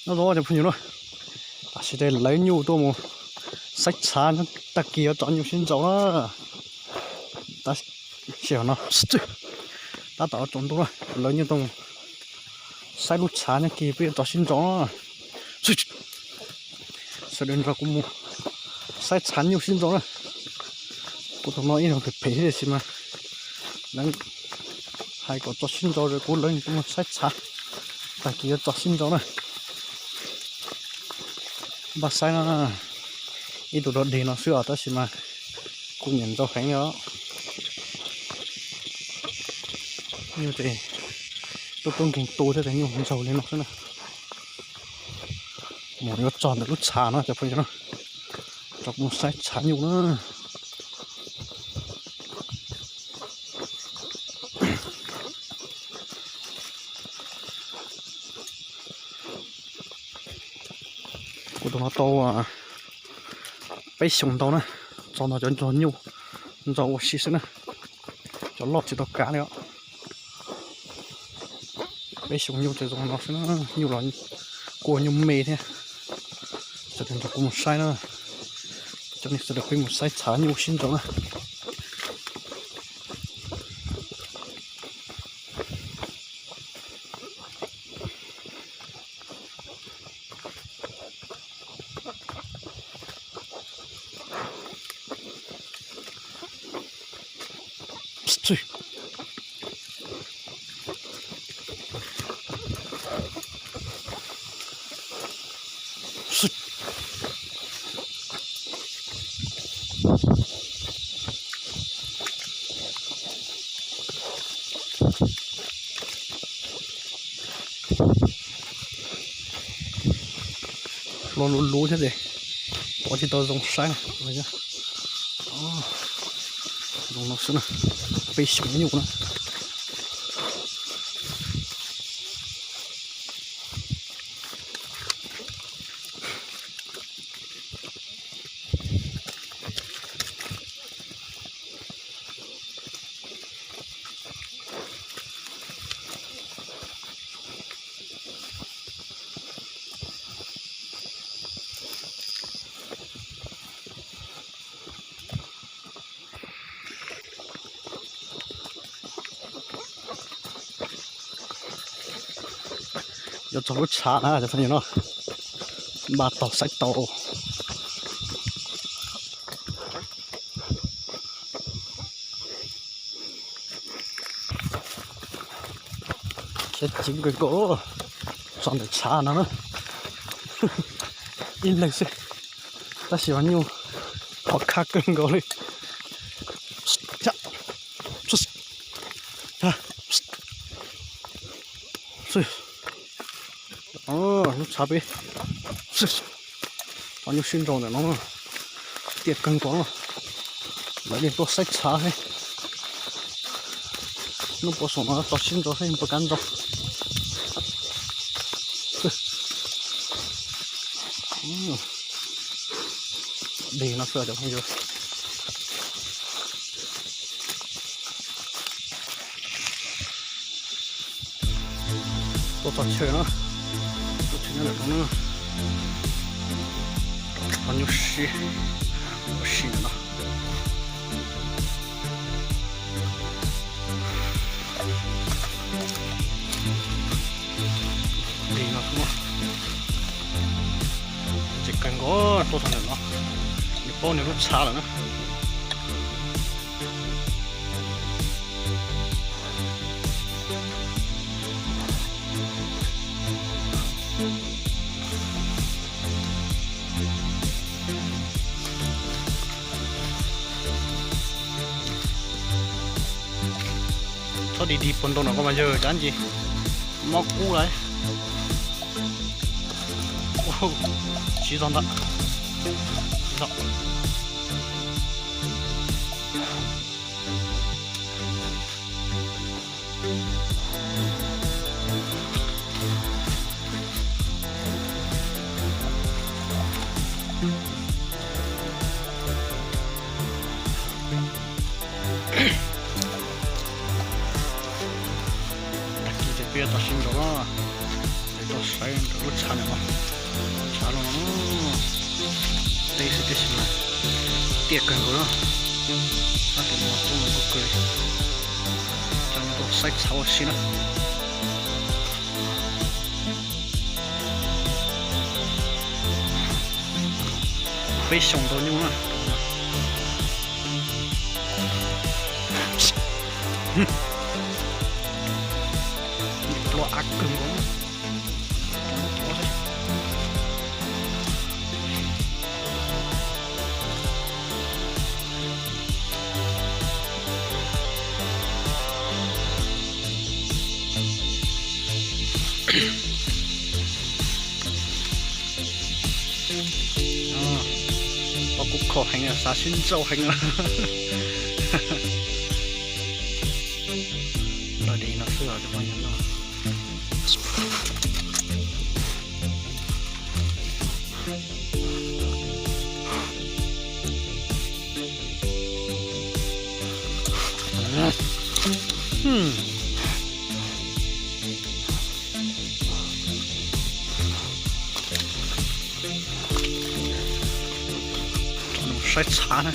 Nyob zoo cov phooj ywg na, tam sim no lawv nyuj tuaj mus saib tshav, tag kis yuav tso nyuj sib nraus na. Tab sis no tab tom tsaus ntuj na, lawv nyuj tuaj mus saib lub tshav, tag kis peb yuav tso sib nraus na. Sawv daws nrog kuv mus saib tshav nyuj sib nraus na. Kuv tus no ib leeg phem phem thiab tiam sis mas lawv hais kom tso sib nraus, kuv lawv tuaj mus saib tshav, tag kis yuav tso sib nraus na. Npaj saib no, ib tug dog dig no xwb os, tab sis mas kuj nyiam nraus heev li os. Nyuj ces tub tub nkeeg tu thiab ces nyuj nraug li no xwb na. Mus yuav txog ntawm lub tshav no cov phooj ywg na, rov mus saib tshav nyuj na. Kuv tus no tau peb xyoos ntau na, txog no cov nrog nyuj nraus ua si xwb na, cov loj tsis tau kav li os. Peb xyoos nyuj ces zoo no xwb na, nyuj los kua nyuj me thiab. Sawv daws nrog kuv mus saib na, coj nej sawv daws peb mus saib tshav nyuj sib nraus na. Hlo luv luv thiab ces pov tsis tau zoo saib. Zoo no xwb na, peb xyoos nyuj na. Yuav txog lub tshav na cov phooj ywg na, npaj tog saib tau. Khiav ceev kawg nkaus, txog ntawm tshav no na, ib leeg xwb, tab sis mas nyuj khov kha kawg nkaus li. Lub tshav peb tso nyuj sib nraus ntawm no, tiaj kawg nkaus no, lawv yeej tuaj saib tshav thiab. Hnub puas saum no tso sib nraus saib puas kav nraus. Deg no xwb cov phooj ywg. Tuaj txog chaw no, tuaj chaw nyob ntawm no na, tso nyuj sib, ua si ntawm no. Deg no xwb, ces kawg nkaus tuaj txog ntawm no, nws paub nws lub tshav lawm na. Txhob dig dig puag nraum no koj mas yawg, cov ntsis mob kub lawm. Siv zog ntawd. Tag kis ces peb yuav tso sib nraus na, ces tso Tshav no, tshav no, teb xwb tiam sis mas tiaj kawg nkaus na. Sab tim no coob npaum kawg li. Coj nej tuaj saib tshav ua si na. Peb xyoos tau nyuj na. Plua av kawg nkaus. Pom kuv khov heev, xav sib ntsauj heev. Los di no xwb os cov phooj ywg. Saib tshav na.